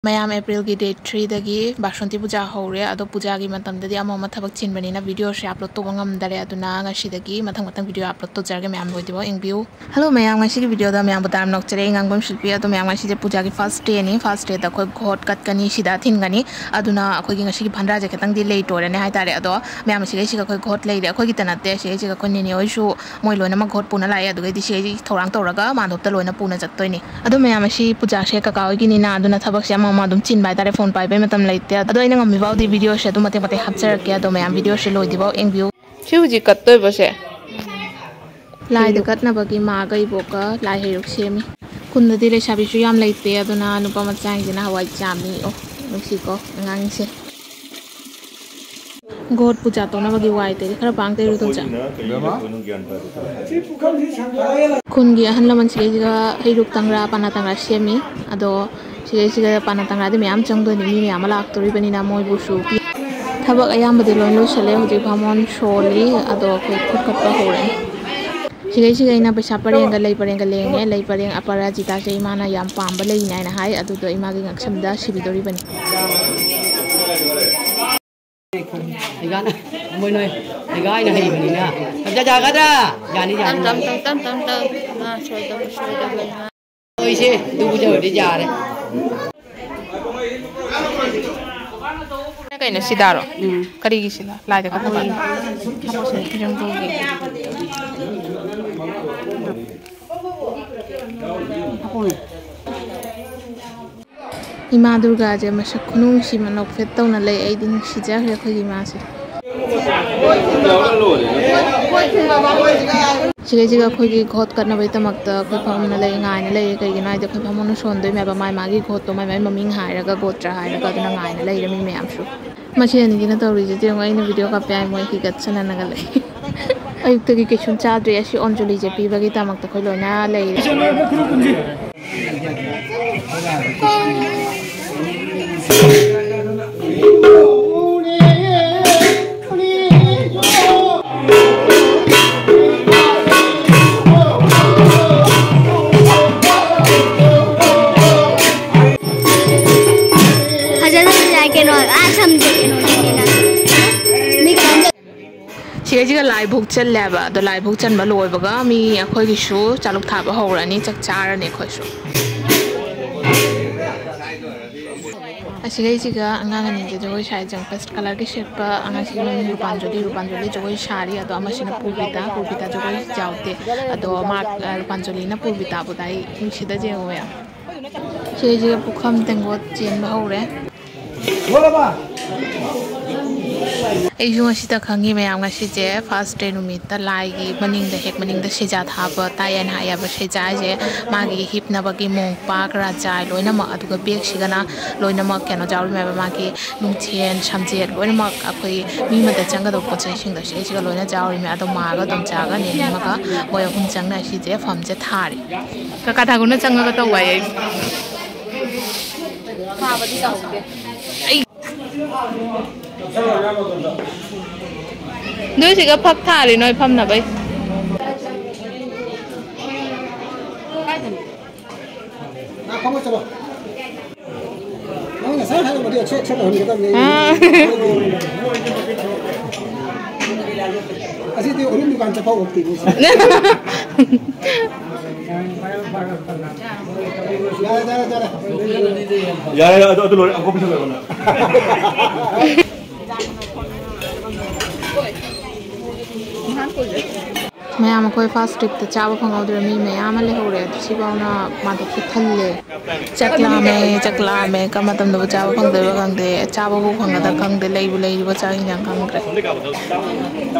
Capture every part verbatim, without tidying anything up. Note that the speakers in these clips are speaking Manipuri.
ꯃꯌꯥꯝ, ꯑꯦꯄ꯭ꯔꯤꯜꯒꯤ ꯗꯦꯠ ꯊ꯭ꯔꯤꯗꯒꯤ ꯕꯥꯁꯟꯇꯤ ꯄꯨꯖꯥ ꯍꯧꯔꯦ꯫ ꯑꯗꯣ ꯄꯨꯖꯥꯒꯤ ꯃꯇꯝꯗꯗꯤ ꯑꯃ ꯑꯃ ꯊꯕꯛ ꯆꯤꯟꯕꯅꯤꯅ ꯚꯤꯗꯤꯑꯣꯁꯦ ꯑꯞꯂꯣꯗ ꯇꯧꯕ ꯉꯝꯗꯔꯦ꯫ ꯑꯗꯨꯅ ꯉꯁꯤꯗꯒꯤ ꯃꯊꯪ ꯃꯊꯪ ꯚꯤꯗꯤꯑꯣ ꯑꯞꯂꯣꯗ ꯇꯧꯖꯔꯒꯦ꯫ ꯃꯌꯥꯝ ꯂꯣꯏꯗ꯭ꯔꯤꯐꯥꯎ ꯌꯦꯡꯕꯤꯌꯨ꯫ ꯍꯜꯂꯣ ꯃꯌꯥꯝ, ꯉꯁꯤꯒꯤ ꯚꯤꯗꯤꯑꯣꯗ ꯃꯌꯥꯝꯕꯨ ꯇꯔꯥꯝꯅ ꯑꯣꯛꯆꯔꯤ꯫ ꯑꯩ ꯉꯥꯡꯕꯝ ꯁꯤꯜꯄꯤ꯫ ꯑꯗꯣ ꯃꯌꯥꯝ, ꯉꯁꯤꯁꯦ ꯄꯨꯖꯥꯒꯤ ꯐꯥꯔꯁ ꯗꯦꯅꯤ꯫ ꯐꯥꯔꯁ ꯗꯦꯗ ꯑꯩꯈꯣꯏ ꯘꯣꯠ ꯀꯠꯀꯅꯤ, ꯁꯤꯗ ꯊꯤꯟꯒꯅꯤ꯫ ꯑꯗꯨꯅ ꯑꯩꯈꯣꯏꯒꯤ ꯉꯁꯤꯒꯤ ꯐꯟꯗ꯭ꯔꯥꯁꯦ ꯈꯤꯇꯪꯗꯤ ꯂꯦꯠ ꯑꯣꯏꯔꯅꯤ ꯍꯥꯏꯇꯥꯔꯦ꯫ ꯑꯗꯣ ꯃꯌꯥꯝ, ꯑꯁꯤꯒꯩꯁꯤꯒ ꯑꯩꯈꯣꯏ ꯘꯣꯠ ꯂꯩꯔꯦ꯫ ꯑꯩꯈꯣꯏꯒꯤꯇ ꯅꯠꯇꯦ, ꯑꯁꯤꯒꯩꯁꯤꯒ ꯑꯩꯈꯣꯏ ꯅꯦꯅꯦ ꯍꯣꯏꯁꯨ ꯃꯣꯏ ꯂꯣꯏꯅꯃꯛ ꯘꯣꯠ ꯄꯨꯅ ꯂꯥꯛꯑꯦ꯫ ꯑꯗꯨꯒꯩꯗꯤ ꯁꯤꯒꯩꯁꯤ ꯊꯧꯔꯥꯡ ꯇꯧꯔꯒ ꯃꯥꯟꯗꯣꯞꯇ ꯂꯣꯏꯅ ꯄꯨꯅ ꯆꯠꯇꯣꯏꯅꯤ꯫ ꯑꯗꯣ ꯃꯌꯥꯝ, ꯑꯁꯤ ꯄꯨꯖꯥꯁꯦ ꯀꯀꯥ ꯍꯣꯏꯒꯤꯅꯤꯅ, ꯑꯗꯨꯅ ꯊꯕꯛꯁꯦ ꯑꯃ ꯑꯃ ꯑꯗꯨꯝ ꯆꯤꯟꯕ ꯍꯥꯏꯇꯥꯔꯦ, ꯐꯣꯟ ꯄꯥꯏꯕꯩ ꯃꯇꯝ ꯂꯩꯇꯦ꯫ ꯑꯗꯣ ꯑꯩꯅ ꯉꯝꯃꯤꯐꯥꯎꯗꯤ ꯚꯤꯗꯤꯑꯣꯁꯦ ꯑꯗꯨꯝ ꯃꯇꯦꯛ ꯃꯇꯦꯛ ꯍꯥꯞꯆꯔꯛꯀꯦ꯫ ꯑꯗꯣ ꯃꯌꯥꯝ, ꯚꯤꯗꯤꯑꯣꯁꯦ ꯂꯣꯏꯗ꯭ꯔꯤꯐꯥꯎ ꯌꯦꯡꯕꯤꯌꯨ꯫ ꯁꯤ ꯍꯧꯖꯤꯛ ꯀꯠꯇꯣꯏꯕꯁꯦ? ꯂꯥꯏꯗ ꯀꯠꯅꯕꯒꯤ ꯃꯥꯒ ꯏꯕꯣꯛꯀ ꯂꯥꯏ ꯍꯩꯔꯨꯛ ꯁꯦꯝꯃꯤ꯫ ꯈꯨꯟꯗꯗꯤ ꯂꯩꯁꯥꯕꯤꯁꯨ ꯌꯥꯝ ꯂꯩꯇꯦ, ꯑꯗꯨꯅ ꯅꯨꯄꯥ ꯃꯆꯥꯁꯤꯡꯁꯤꯅ ꯍꯋꯥꯏ ꯆꯥꯝꯃꯤ꯫ ꯑꯣ, ꯅꯨꯡꯁꯤꯀꯣ ꯑꯉꯥꯡꯁꯦ꯫ ꯘꯣꯠ ꯄꯨꯖꯥ ꯇꯧꯅꯕꯒꯤ ꯋꯥꯏ ꯇꯩꯔꯤ꯫ ꯈꯔ ꯄꯥꯡ ꯇꯩꯔꯨ, ꯇꯣꯟꯆꯥ꯫ ꯈꯨꯟꯒꯤ ꯑꯍꯜ ꯂꯃꯟꯁꯤꯡꯁꯤꯒ ꯍꯩꯔꯨꯛ ꯇꯪꯒ꯭ꯔꯥ, ꯄꯥꯅꯥ ꯇꯪꯒ꯭ꯔꯥ ꯁꯦꯝꯃꯤ꯫ ꯑꯗꯣ ꯁꯤꯗꯩꯁꯤꯗ ꯄꯥꯅꯥ ꯇꯪꯒ꯭ꯔꯥꯗꯤ ꯃꯌꯥꯝ ꯆꯪꯗꯣꯏꯅꯤ, ꯃꯤ ꯃꯌꯥꯝ ꯑꯃ ꯂꯥꯛꯇꯣꯔꯤꯕꯅꯤꯅ ꯃꯣꯏꯕꯨꯁꯨ ꯄꯤ-, ꯊꯕꯛ ꯑꯌꯥꯝꯕꯗꯤ ꯂꯣꯏ ꯂꯣꯏꯁꯤꯜꯂꯦ꯫ ꯍꯧꯖꯤꯛ ꯚꯥꯃꯣꯟ ꯁꯣꯜꯂꯤ, ꯑꯗꯣ ꯑꯩꯈꯣꯏ ꯈꯨꯠ ꯀꯠꯄ ꯍꯧꯔꯅꯤ꯫ ꯁꯤꯗꯩꯁꯤꯗ ꯑꯩꯅ ꯄꯩꯁꯥ ꯄꯔꯦꯡꯒ ꯂꯩ ꯄꯔꯦꯡꯒ ꯂꯦꯡꯉꯦ꯫ ꯂꯩ ꯄꯔꯦꯡ ꯑꯄꯔꯥꯖꯤꯇꯥꯁꯦ ꯏꯃꯥꯅ ꯌꯥꯝ ꯄꯥꯝꯕ ꯂꯩꯅꯦ ꯍꯥꯏꯅ ꯍꯥꯏ, ꯑꯗꯨꯗꯣ ꯏꯃꯥꯒꯤ ꯉꯛꯁꯝꯗ ꯁꯤꯕꯤꯗꯧꯔꯤꯕꯅꯤ꯫ ꯏꯒꯥꯅ, ꯃꯣꯏ ꯅꯣꯏ, ꯏꯒꯥꯏꯅ ꯍꯩꯕꯅꯤꯅ꯫ ꯌꯥꯒꯗ꯭ꯔꯥ? ꯌꯥꯅꯤ, ꯌꯥꯅꯤ꯫ ꯇꯞ ꯇꯞ ꯇꯞ ꯇꯞ ꯇꯞ꯫ ꯑꯥ, ꯁꯣꯏꯗꯕ, ꯁꯣꯏꯗꯕ ꯏꯃꯥ꯫ ꯍꯣꯏꯁꯦ, ꯑꯗꯨꯕꯨ ꯇꯧꯔꯗꯤ ꯌꯥꯔꯦ꯫ ꯀꯩꯅꯣ ꯁꯤꯗꯥꯔꯣ? ꯎꯝ꯫ ꯀꯔꯤꯒꯤ ꯁꯤꯗꯥ? ꯂꯥꯏꯗ ꯀꯠꯅꯕ? ꯍꯣꯏ꯫ ꯐꯤꯖꯪꯕꯨꯒꯤ꯫ ꯏꯃꯥ ꯗꯨꯔꯒꯥꯁꯦ ꯃꯁꯛ ꯈꯨꯅꯨꯡꯁꯤ ꯑꯃ ꯅꯣꯛꯐꯦꯠ ꯇꯧꯅ ꯂꯩ꯫ ꯑꯩꯗꯤ ꯅꯨꯡꯁꯤꯖꯈ꯭ꯔꯦ ꯑꯩꯈꯣꯏꯒꯤ ꯏꯃꯥꯁꯦ꯫ ꯁꯤꯗꯩꯁꯤꯗ ꯑꯩꯈꯣꯏꯒꯤ ꯘꯣꯠ ꯀꯠꯅꯕꯒꯤꯗꯃꯛꯇ ꯑꯩꯈꯣꯏ ꯐꯝꯅ ꯂꯩ, ꯉꯥꯏꯅ ꯂꯩꯔꯦ꯫ ꯀꯩꯒꯤꯅꯣ ꯍꯥꯏꯗꯤ ꯑꯩꯈꯣꯏ ꯐꯝꯅ ꯁꯣꯟꯗꯣꯏꯅꯦꯕ, ꯃꯥꯏ ꯃꯥꯒꯤ ꯘꯣꯠꯇꯣ ꯃꯥꯏ ꯃꯥꯏ ꯃꯃꯤꯡ ꯍꯥꯏꯔꯒ, ꯒꯣꯇ꯭ꯔ ꯍꯥꯏꯔꯒ, ꯑꯗꯨꯅ ꯉꯥꯏꯅ ꯂꯩꯔꯦ ꯃꯤ ꯃꯌꯥꯝꯁꯨ꯫ ꯃꯁꯤ ꯑꯅꯤꯁꯤꯅ ꯇꯧꯔꯤꯁꯦ ꯌꯦꯡꯉꯣ, ꯑꯩꯅ ꯚꯤꯗꯤꯑꯣ ꯀꯥꯞꯄꯦ ꯍꯥꯏ ꯃꯣꯏ ꯍꯤꯒꯠꯁꯟꯅꯅꯒ ꯂꯩ꯫ ꯑꯌꯨꯛꯇꯒꯤ ꯀꯩꯁꯨꯝ ꯆꯥꯗ꯭ꯔꯤ꯫ ꯑꯁꯤ ꯑꯣꯟꯖꯂꯤꯁꯦ ꯄꯤꯕꯒꯤꯗꯃꯛꯇ ꯑꯩꯈꯣꯏ ꯂꯣꯏꯅ ꯂꯩꯔꯦ꯫ ꯀꯩꯅꯣ, ꯑꯥ, ꯁꯝꯁꯦ ꯀꯩꯅꯣ ꯂꯩꯌꯦꯅ꯫ ꯃꯤ ꯀꯩꯅꯣꯝ ꯁꯤꯒꯩꯁꯤꯒ ꯂꯥꯏꯕꯨꯛ ꯆꯜꯂꯦꯕ꯫ ꯑꯗꯣ ꯂꯥꯏꯕꯨꯛ ꯆꯟꯕ ꯂꯣꯏꯕꯒ ꯃꯤ ꯑꯩꯈꯣꯏꯒꯤꯁꯨ ꯆꯥꯂꯨꯛ ꯊꯥꯕ ꯍꯧꯔꯅꯤ, ꯆꯥꯛ ꯆꯥꯔꯅꯤ ꯑꯩꯈꯣꯏꯁꯨ꯫ ꯑꯁꯤꯒꯩꯁꯤꯒ ꯑꯉꯥꯡ ꯑꯅꯤꯁꯦ ꯖꯒꯣꯏ ꯁꯥꯏ꯫ ꯖꯪꯄꯁ ꯀꯂꯔꯒꯤ ꯁꯦꯠꯄ ꯑꯉꯥꯡꯁꯤꯒꯤ ꯃꯃꯤꯡ ꯔꯨꯄꯥꯟꯖꯂꯤ꯫ ꯔꯨꯄꯥꯟꯖꯂꯤ ꯖꯒꯣꯏ ꯁꯥꯔꯤ꯫ ꯑꯗꯣ ꯑꯃꯁꯤꯅ ꯄꯨꯔꯕꯤꯇꯥ꯫ ꯄꯨꯔꯕꯤꯇꯥ ꯖꯒꯣꯏ ꯌꯥꯎꯗꯦ꯫ ꯑꯗꯣ ꯃꯥ, ꯑ, ꯔꯨꯄꯥꯟꯖꯂꯤꯅ ꯄꯨꯔꯕꯤꯇꯥꯕꯨꯗ ꯑꯩ ꯅꯨꯡꯁꯤꯗ ꯌꯦꯡꯉꯨ ꯃꯌꯥꯝ꯫ ꯁꯤꯒꯩꯁꯤꯒ ꯄꯨꯈꯝ ꯇꯦꯡꯀꯣꯠ ꯆꯦꯟꯕ ꯍꯧꯔꯦ꯫ ꯑꯩꯁꯨ ꯉꯁꯤꯗ ꯈꯪꯉꯤ ꯃꯌꯥꯝ, ꯉꯁꯤꯁꯦ first day ꯅꯨꯃꯤꯠꯇ ꯂꯥꯏꯒꯤ ꯃꯅꯤꯡꯗ, ꯍꯦꯛ ꯃꯅꯤꯡꯗ ꯁꯦꯖꯥ ꯊꯥꯕ ꯇꯥꯏ ꯍꯥꯏꯅ ꯍꯥꯏꯌꯦꯕ꯫ ꯁꯦꯖꯥ ꯍꯥꯏꯁꯦ ꯃꯥꯒꯤ ꯍꯤꯞꯅꯕꯒꯤ ꯃꯣꯝꯄꯥꯛ, ꯔꯖꯥꯏ ꯂꯣꯏꯅꯃꯛ, ꯑꯗꯨꯒ ꯕꯦꯒꯁꯤꯒꯅ ꯂꯣꯏꯅꯃꯛ ꯀꯩꯅꯣ ꯌꯥꯎꯔꯝꯃꯦꯕ, ꯃꯥꯒꯤ ꯅꯨꯡꯊꯦꯟ, ꯁꯝꯖꯦꯠ ꯂꯣꯏꯅꯃꯛ ꯑꯩꯈꯣꯏ ꯃꯤ ꯑꯃꯗ ꯆꯪꯒꯗꯧꯕ ꯄꯣꯠ ꯆꯩꯁꯤꯡꯗꯣ ꯁꯤꯗꯩꯁꯤꯒ ꯂꯣꯏꯅ ꯌꯥꯎꯔꯤꯃꯦ꯫ ꯑꯗꯣ ꯃꯥꯒ ꯗꯣꯝꯆꯥꯒ ꯅꯦꯅꯦ ꯑꯃꯒ ꯃꯣꯏ ꯑꯍꯨꯝ ꯆꯪꯅ ꯁꯤꯁꯦ ꯐꯝꯁꯦ ꯊꯥꯔꯤ꯫ ꯀꯀꯥ ꯊꯥꯒꯨꯅ ꯆꯪꯉꯒ ꯇꯧꯕ ꯍꯥꯏꯌꯦ꯫ ꯊꯥꯕꯗꯤ ꯇꯧꯍꯧꯗꯦ꯫ ꯑꯩ ꯅꯣꯏꯁꯤꯒ ꯐꯛ ꯊꯥꯔꯤ ꯅꯣꯏ ꯐꯝꯅꯕꯩ꯫ ꯅꯪ ꯉꯁꯥꯏ ꯍꯥꯏꯔꯝꯕꯗꯤ ꯑꯦꯛꯁꯦꯞ ꯇꯧꯍꯟꯒꯗꯕꯅꯤ꯫ ꯑꯥ꯫ ꯑꯁꯤꯗꯤ ꯑꯍꯨꯝ ꯗꯨꯀꯥꯟ ꯆꯠꯐꯝ ꯑꯣꯏꯗꯦ꯫ ꯌꯥꯔꯦ, ꯌꯥꯔꯦ, ꯌꯥꯔꯦ꯫ ꯌꯥꯔꯦ, ꯌꯥꯔꯦ, ꯑꯗꯨ, ꯑꯗꯨ ꯂꯣꯏꯔꯦ꯫ ꯑꯪꯀꯣ ꯄꯩꯁꯥ ꯂꯣꯏꯔꯦ꯫ ꯃꯌꯥꯝ ꯑꯩꯈꯣꯏ first tripꯇ ꯆꯥꯕ ꯐꯪꯍꯧꯗ꯭ꯔꯦ꯫ ꯃꯤ ꯃꯌꯥꯝ ꯑꯃ ꯂꯩꯍꯧꯔꯦ꯫ ꯑꯗꯨ ꯁꯤꯐꯥꯎꯅ ꯃꯥꯗꯣ ꯄꯤꯛ ꯊꯜꯂꯦ꯫ ꯆꯥꯛ ꯂꯥꯝꯃꯦ, ꯆꯥꯛ ꯂꯥꯝꯃꯦ꯫ ꯀꯔꯝꯕ ꯃꯇꯝꯗꯕꯨ ꯆꯥꯕ ꯐꯪꯗꯣꯏꯕ ꯈꯪꯗꯦ꯫ ꯆꯥꯕꯕꯨ ꯐꯪꯒꯗ꯭ꯔꯥ ꯈꯪꯗꯦ꯫ ꯂꯩꯕꯨ ꯂꯩꯔꯤꯕ ꯆꯥꯛ ꯍꯤꯟꯖꯥꯡ ꯈꯪꯗ꯭ꯔꯦ꯫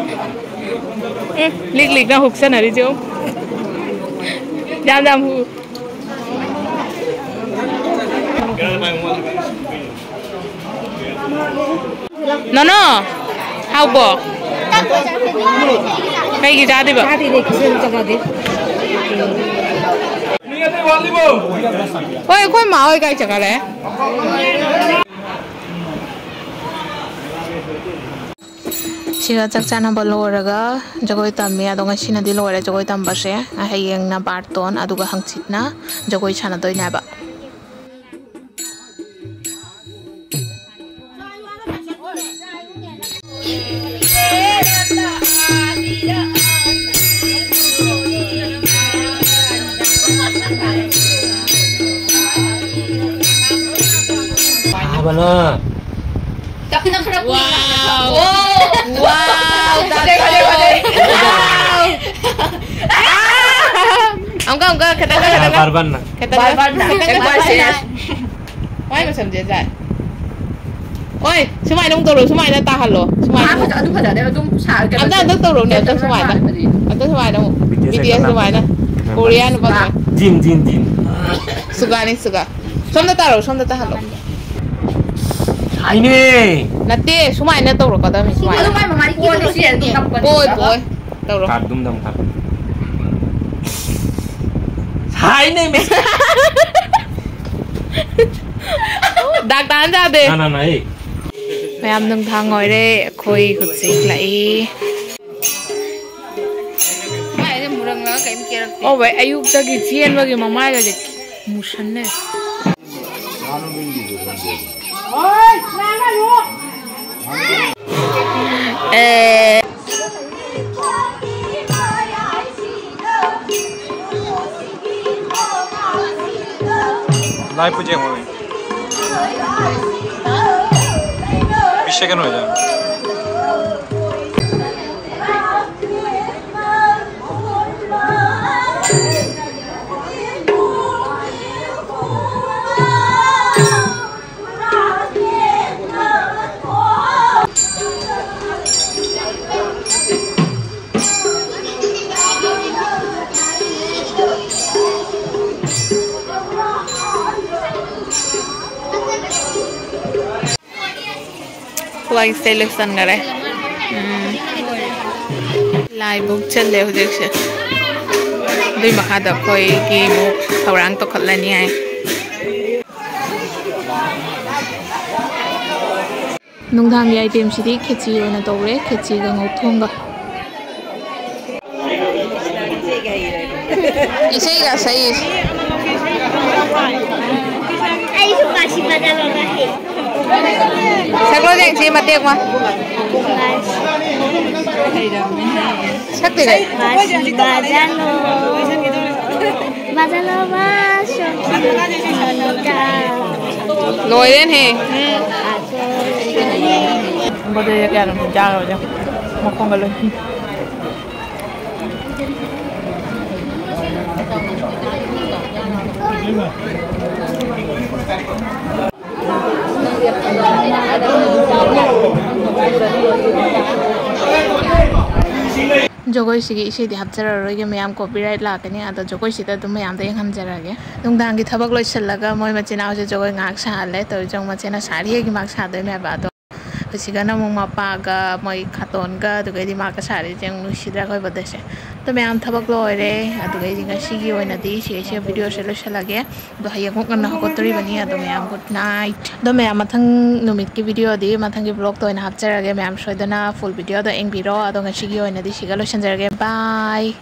ꯎꯝ, ꯂꯤꯛ ꯂꯤꯛꯅ ꯍꯨꯛꯆꯅꯔꯤꯁꯦ ꯌꯦꯡꯉꯨ꯫ ꯌꯥꯝ ꯌꯥꯝ ꯍꯨ꯫ ꯅꯣꯅꯣ, ꯍꯥꯎꯕꯣ? ꯀꯩꯒꯤ ꯆꯥꯗꯣꯏꯕ? ꯆꯥꯗꯦꯅꯦ, ꯀꯤꯖꯩ, ꯆꯥꯗꯦ꯫ ꯍꯣꯏ, ꯑꯩꯈꯣꯏ ꯃꯥ ꯍꯣꯏ ꯀꯥꯏ ꯆꯠꯈ꯭ꯔꯦ? ꯁꯤꯒ ꯆꯥꯛ ꯆꯥꯅꯕ ꯂꯣꯏꯔꯒ ꯖꯒꯣꯏ ꯇꯝꯃꯤ꯫ ꯑꯗꯣ ꯉꯁꯤꯅꯗꯤ ꯂꯣꯏꯔꯦ ꯖꯒꯣꯏ ꯇꯝꯕꯁꯦ꯫ ꯍꯌꯦꯡꯅ ꯕꯥꯔꯇꯣꯟ, ꯑꯗꯨꯒ ꯍꯪꯆꯤꯠꯅ ꯖꯒꯣꯏ ꯁꯥꯟꯅꯗꯣꯏꯅꯦꯕ꯫ ꯍꯥꯏꯕꯅ꯫ ꯆꯥꯛꯁꯤꯅ ꯈꯔ ꯀꯨꯏꯅ ꯋꯥꯎ꯫ ꯍꯥꯞꯄꯣ꯫ ꯋꯥꯎ, ꯐꯖꯩ, ꯐꯖꯩ, ꯐꯖꯩ꯫ ꯋꯥꯎ꯫ ꯑꯃꯨꯛꯀ, ꯑꯃꯨꯛꯀ, ꯈꯤꯇꯪꯒ, ꯈꯤꯇꯪꯒ꯫ ꯕꯥꯔꯕꯟꯅ꯫ ꯈꯤꯇꯪꯒ꯫ ꯕꯥꯔꯕꯟꯅ꯫ ꯈꯤꯇꯪꯒ ꯈꯤꯇꯪꯒ ꯕꯥꯔꯕꯟꯅ꯫ ꯁꯥꯟꯅ꯫ ꯃꯥꯏ ꯃꯁꯝꯁꯦ ꯌꯥꯏ꯫ ꯍꯣꯏ, ꯁꯨꯃꯥꯏꯅ ꯑꯃꯨꯛ ꯇꯧꯔꯣ, ꯁꯨꯃꯥꯏꯅ ꯇꯥꯍꯜꯂꯣ, ꯁꯨꯃꯥꯏꯅ꯫ ꯑꯥ, ꯐꯖ-, ꯑꯗꯨ ꯐꯖꯗꯦ, ꯑꯗꯨꯝ ꯁꯥ-, ꯀꯩꯅꯣ ꯑꯝꯇ, ꯑꯝꯇ ꯇꯧꯔꯣꯅꯦ, ꯑꯝꯇ ꯁꯨꯃꯥꯏꯅ꯫ ꯃꯥꯟꯕꯅꯦ꯫ ꯑꯝꯇ ꯁꯨꯃꯥꯏꯅ ꯑꯃꯨꯛ꯫ ꯕꯤ ꯇꯤ ꯑꯦꯁ ꯕꯤ ꯇꯤ ꯑꯦꯁ ꯑꯦꯛꯇꯔ ꯑꯗꯨꯃꯥꯏꯅ꯫ ꯃꯥꯟꯕꯅꯦ꯫ ꯀꯣꯔꯤꯌꯥ ꯅꯨꯄꯥ ꯑꯗꯨꯃꯥꯏꯅ꯫ ꯖꯤꯟ, ꯖꯤꯟ, ꯖꯤꯟ꯫ ꯁꯨꯒꯥꯅꯤ, ꯁꯨꯒꯥ꯫ ꯁꯣꯝꯗ ꯇꯥꯔꯣ, ꯁꯣꯝꯗ ꯇꯥꯍꯜꯂꯣ꯫ ꯍꯥꯏꯅꯦ꯫ ꯅꯠꯇꯦ, ꯁꯨꯃꯥꯏꯅ ꯇꯧꯔꯛꯀꯗꯕꯅꯤ, ꯁꯨꯃꯥꯏꯅ꯫ ꯑꯗꯨ ꯃꯥꯏ ꯃꯃꯥꯏ ꯀꯣꯟꯗ ꯁꯤ ꯑꯗꯨꯝ ꯅꯞꯄꯅꯤ꯫ ꯑꯣꯏ, ꯑꯣꯏ꯫ ꯇꯧꯔꯣ꯫ ꯀꯥꯔꯠ ꯗꯨꯝ ꯗꯝ ꯀꯥꯔꯠ꯫ ꯍꯥꯏꯅꯦ ꯃꯦ꯫ ꯗꯥꯛ ꯇꯥꯍꯟ ꯌꯥꯗꯦ꯫ ꯅꯥ, ꯅꯥ, ꯅꯥ, ꯑꯦ꯫ ꯃꯌꯥꯝ ꯅꯨꯡꯗꯥꯡ ꯑꯣꯏꯔꯦ, ꯑꯩꯈꯣꯏ ꯍꯧꯖꯤꯛ ꯂꯥꯛꯏ꯫ ꯃꯥꯏꯁꯦ ꯃꯨꯔꯪꯂꯒ ꯀꯩꯝ ꯀꯦꯔꯛꯇꯦ꯫ ꯑꯣ ꯚꯥꯏ, ꯑꯌꯨꯛꯇꯒꯤ ꯆꯦꯟꯕꯒꯤ ꯃꯃꯥꯏꯒꯁꯦ ꯃꯨꯁꯟꯅꯔꯦ꯫ ꯑꯦ꯫ ꯂꯥꯏ ꯄꯨꯖꯦ ꯃꯃꯤ꯫ ꯄꯤꯁꯦ ꯀꯩꯅꯣ ꯍꯣꯏꯗ꯫ ꯈ꯭ꯋꯥꯏꯁꯦ ꯂꯣꯏꯁꯟꯈꯔꯦ꯫ ꯎꯝ꯫ ꯂꯥꯏꯕꯨꯛ ꯆꯜꯂꯦ ꯍꯧꯖꯤꯛꯁꯦ꯫ ꯑꯗꯨꯏ ꯃꯈꯥꯗ ꯑꯩꯈꯣꯏꯒꯤ ꯑꯃꯨꯛ ꯊꯧꯔꯥꯡ ꯇꯧꯈꯠꯂꯅꯤ ꯍꯥꯏ꯫ ꯅꯨꯡꯗꯥꯡꯒꯤ ꯑꯥꯏꯇꯦꯝꯁꯤꯗꯤ ꯈꯦꯆꯤ ꯑꯣꯏꯅ ꯇꯧꯔꯦ, ꯈꯦꯆꯤꯒ ꯉꯧꯊꯣꯡꯒ꯫ ꯏꯁꯩꯒ ꯁꯛꯏ꯫ ꯑꯩꯁꯨ ꯃꯥꯁꯤ ꯕꯖꯥꯔ ꯕꯕꯥ ꯍꯦ꯫ ꯁꯛꯂꯣ ꯌꯦꯡꯁꯤ ꯃꯇꯦꯛ ꯑꯃ꯫ ꯁꯛꯇꯦ ꯀꯩ? ꯃꯥꯁꯤ ꯕꯖꯥꯔ ꯕꯖꯥꯔ ꯕꯕꯥ ꯁꯣꯝ꯫ ꯂꯣꯏꯔꯦꯅꯦꯍꯦ꯫ ꯕꯣꯗꯦꯁꯦ ꯀꯌꯥꯅꯣ ꯆꯥꯈ꯭ꯔꯕꯁꯦ? ꯃꯈꯣꯡꯒ ꯂꯣꯏ꯫ ꯖꯒꯣꯏꯁꯤꯒꯤ ꯏꯁꯩꯗꯤ ꯍꯥꯞꯆꯔꯔꯣꯏꯒꯦ, ꯃꯌꯥꯝ copyright ꯂꯥꯛꯀꯅꯤ꯫ ꯑꯗꯣ ꯖꯒꯣꯏꯁꯤꯗ ꯑꯗꯨꯝ ꯃꯌꯥꯝꯗ ꯌꯦꯡꯍꯟꯖꯔꯒꯦ꯫ ꯅꯨꯡꯗꯥꯡꯒꯤ ꯊꯕꯛ ꯂꯣꯏꯁꯤꯜꯂꯒ ꯃꯣꯏ ꯃꯆꯤꯟ ꯃꯅꯥꯎꯁꯦ ꯖꯒꯣꯏ ꯉꯥꯏꯍꯥꯛ ꯁꯥꯍꯜꯂꯦ꯫ ꯇꯧꯔꯤꯁꯦ ꯌꯦꯡꯉꯨ, ꯃꯆꯦꯅ ꯁꯥꯔꯤ ꯑꯩꯒꯤ ꯃꯥꯛ ꯁꯥꯗꯣꯏꯅꯦꯕ꯫ ꯑꯗꯣ ꯑꯩꯈꯣꯏ ꯁꯤꯒꯅ ꯑꯃꯨꯛ ꯃꯄꯥꯒ ꯃꯣꯏ ꯈꯥꯇꯣꯟꯒ ꯑꯗꯨꯒꯩꯗꯤ ꯃꯥꯛꯀ ꯁꯥꯔꯤꯁꯦ ꯌꯥꯝ ꯅꯨꯡꯁꯤꯗ꯭ꯔꯥ ꯑꯩꯈꯣꯏ ꯕꯣꯗꯦꯁꯦ? ꯑꯗꯣ ꯃꯌꯥꯝ ꯊꯕꯛ ꯂꯣꯏꯔꯦ꯫ ꯑꯗꯨꯒꯩꯗꯤ ꯉꯁꯤꯒꯤ ꯑꯣꯏꯅꯗꯤ ꯁꯤꯒꯩꯁꯤꯒ videoꯁꯦ ꯂꯣꯏꯁꯤꯜꯂꯒꯦ꯫ ꯑꯗꯣ ꯍꯌꯦꯡ ꯑꯃꯨꯛ ꯉꯟꯅ ꯍꯧꯒꯠꯇꯣꯔꯤꯕꯅꯤ꯫ ꯑꯗꯣ ꯃꯌꯥꯝ good night꯫ ꯑꯗꯣ ꯃꯌꯥꯝ ꯃꯊꯪ ꯅꯨꯃꯤꯠꯀꯤ videoꯗꯤ ꯃꯊꯪꯒꯤ vlogꯇ ꯑꯣꯏꯅ ꯍꯥꯞꯆꯔꯒꯦ꯫ ꯃꯌꯥꯝ ꯁꯣꯏꯗꯅ full videoꯗ ꯌꯦꯡꯕꯤꯔꯣ꯫ ꯑꯗꯣ ꯉꯁꯤꯒꯤ ꯑꯣꯏꯅꯗꯤ ꯁꯤꯒ ꯂꯣꯏꯁꯤꯟꯖꯔꯒꯦ꯫ Bye꯫